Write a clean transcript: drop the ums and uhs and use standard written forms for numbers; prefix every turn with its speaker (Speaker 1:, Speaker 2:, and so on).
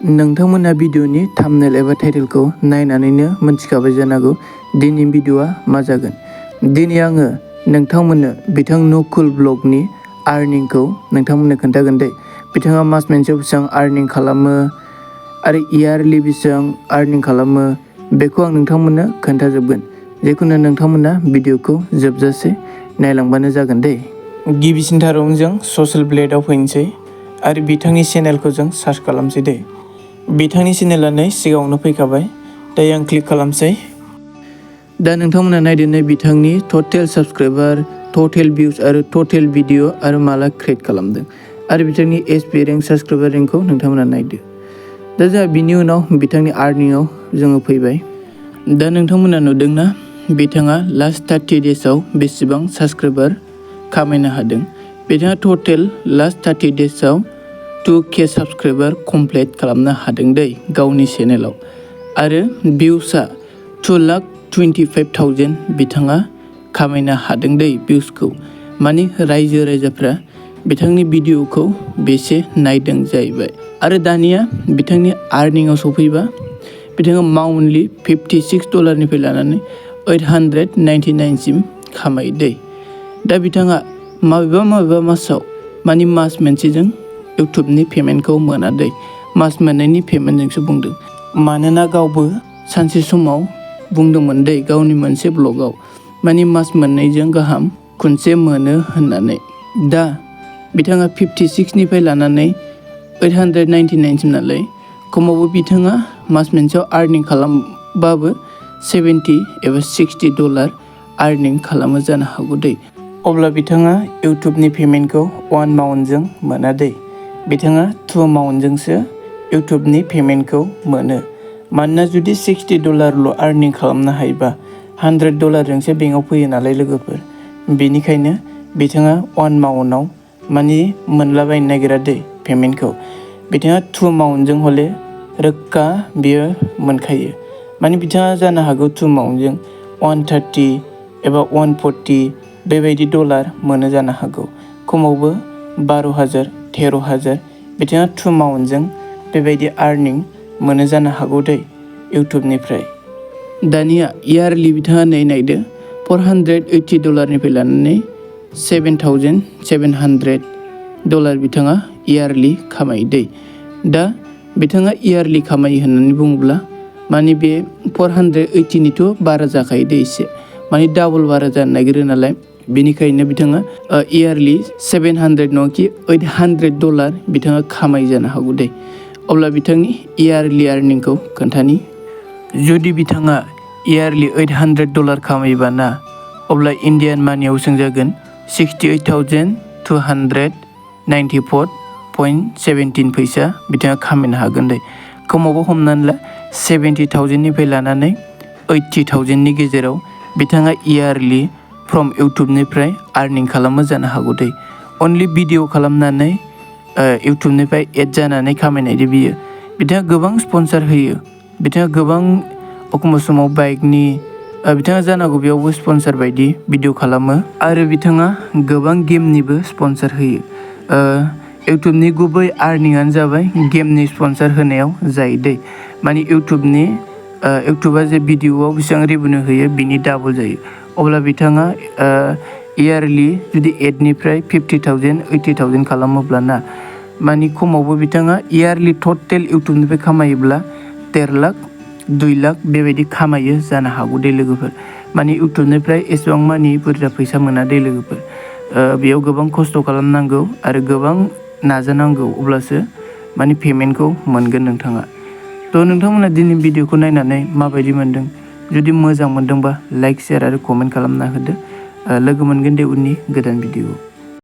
Speaker 1: नोंथांमोना भिडिअनि थाम्बनेल एबा टाइटेलखौ नायनानैनो मोनथिखाबाय जानांगौ दिनैनि भिडिअआ मा जागोन। दिनै आङो नोंथांमोननो बिथां नुकुल ब्लगनि आर्निंखौ नोंथांमोननो खोन्थागोन दे। बिथाङा मास मोनसेयाव बेसेबां आर्निं खालामो आरो इयारलि बेसेबां आर्निं खालामो बेखौ आं नोंथांमोननो खोन्थाजोबगोन। जिखुनु नोंथांमोना भिडिअखौ जोबजासे नायलांबानो जागोन दे। गिबिसिनथारावनो जों ससियेल ब्लेडआव फैनोसै आरो बिथांनि चेनेलखौ जों सार्च खालामसै दे। बिथांनि चेनेला नै सिगाङावनो फैखाबाय, दायो आं क्लिक खालामसै। दा नोंथांमोना नायदो बिथांनि टटेल साबस्क्राइबार, टटेल भिउस आरो टटेल भिडिअ आरो माला क्रिएट खालामदों आरो बिथांनि एसपि रेंक साबस्क्राइबार रेंकखौ नोंथांमोना नायदो। दा जोंहा बिनि उनाव बिथांनि आर्निंआव जोङो फैबाय। दा नोंथांमोना नुदोंना बिथाङा लास्ट 30 डेजआव बेसेबां साबस्क्राइबार खामायनो हादों। बिथाङा टटेल लास्ट 30 डेजआव 2K साबस्क्राइबार कमप्लिट खालामनो हादों दै गावनि चेनेलाव आरो भिउसआ 2,25,000 बिथाङा खामायनो हादों दै भिउसखौ। माने रायजो राजाफ्रा बिथांनि भिडिअखौ बेसे नायदों जाहैबाय। आरो दानिया बिथांनि आर्निंआव सफैबा बिथाङा मान्थलि $56 लानानै $899 सिम खामायो दै। दा बिथाङा माबेबा मासाव माने मास मोनसेजों इउटुबनि पेमेन्टखौ मोना दै, मास मोननैनि पेमेन्टजोंसो बुंदों। मानोना गावबो सानसे समाव बुंदोंमोन दै गावनि मोनसे ब्लगाव, माने मास मोननैजों गाहाम खनसे मोनो होननानै। दा बिथाङा 56निफ्राय लानानै 899 सिम नालाय, खमावबो बिथाङा मास मोनसेयाव आर्निं खालामबाबो $70 एबा $60 आर्निं खालामो जानो हागौ दै। अब्ला बिथाङा इउटुबनि पेमेन्टखौ 1 मान्थजों मोना दै, बिथाङा 2 मान्थजोंसो इउटुबनि पेमेन्टखौ मोनो। मानोना जुदि $60ल' आर्निं खालामनो हायोबा $100जोंसो बेंकआव फैयो नालाय लोगोफोर। बेनिखायनो बिथाङा 1 मान्थआव माने मोनलाबायनो नागिरा दै पेमेन्टखौ। बिथाङा 2 मान्थजों हले रोखा बियो मोनखायो। माने बिथाङा जानो हागौ 2 मान्थजों 130 एबा 140 बेबायदि $, मोनो जानो हागौ। खमावबो 12,000 13,000 बिथाङा 2 मान्थजों बेबायदि आर्निं मोनो जानो हागौ दै इउटुबनिफ्राय। दानिया इयारलि बिथाङा नायदो $480 लानानै $7,700 बिथाङा इयारलि खामायो दै। दा बिथाङा इयारलि खामायो होननानै बुङोब्ला माने बे 480निथ' बारा जाखायो दै एसे, माने डाबल बारा जानो नागिरो नालाय। बेनिखायनो बिथाङा इयारलि 700 नङाखि $800 बिथाङा खामायो जानो हागौ दै। अब्ला बिथांनि इयारलि आर्निंखौ खोन्थानि। जुदि बिथाङा इयारलि $800 खामायोबा ना, अब्ला इन्डियान मानियाव सोंजागोन 68,294.17 फैसा बिथाङा खामायनो हागोन दै। खमावबो हमनानै ला 70,000निफ्राय लानानै 80,000नि गेजेराव बिथाङा इयारलि फ्रम इउटुबनिफ्राय आर्निं खालामो जानो हागौ दै। अनलि भिडिअ खालामनानै इउटुबनिफ्राय एड जानानै खामायनायदि बियो। बिथाङा गोबां स्पन्सार होयो, बिथाङा गोबां एखमबा समाव बाइकनि बिथाङा जानांगौ बेयावबो स्पन्सार बायदि भिडिअ खालामो आरो बिथाङा गोबां गेमनिबो स्पन्सार होयो। इउटुबनि गुबै आर्निंआनो जाबाय गेमनि स्पन्सार होनायाव जायो दै। माने इउटुबा जे भिडिअआव बेसेबां रेभिनिउ होयो बिनि डाबल जायो। अब्ला बिथाङा इयारलि जुदि एडनिफ्राय 50,000 80,000 खालामोब्ला ना, माने खमावबो बिथाङा इयारलि टटेल इउटुबनिफ्राय खामायोब्ला 1.5 लाख 2 लाख बेबायदि खामायो जानो हागौ दै लोगोफोर। माने इउटुबनिफ्राय एसेबां मानि बुरजा फैसा मोना दै लोगोफोर। बेयाव गोबां खस्थ' खालामनांगौ आरो गोबां नाजानांगौ, अब्लासो माने पेमेन्टखौ मोनगोन नोंथाङा। थ' नोंथांमोना दिनै भिडिअखौ नायनानै माबायदि मोनदों? जुदि मोजां मोनदोंबा लाइक, शेयार आरो कमेन्ट खालामना होदो। लोगो मोनगोन दे उननि गोदान भिडिअ।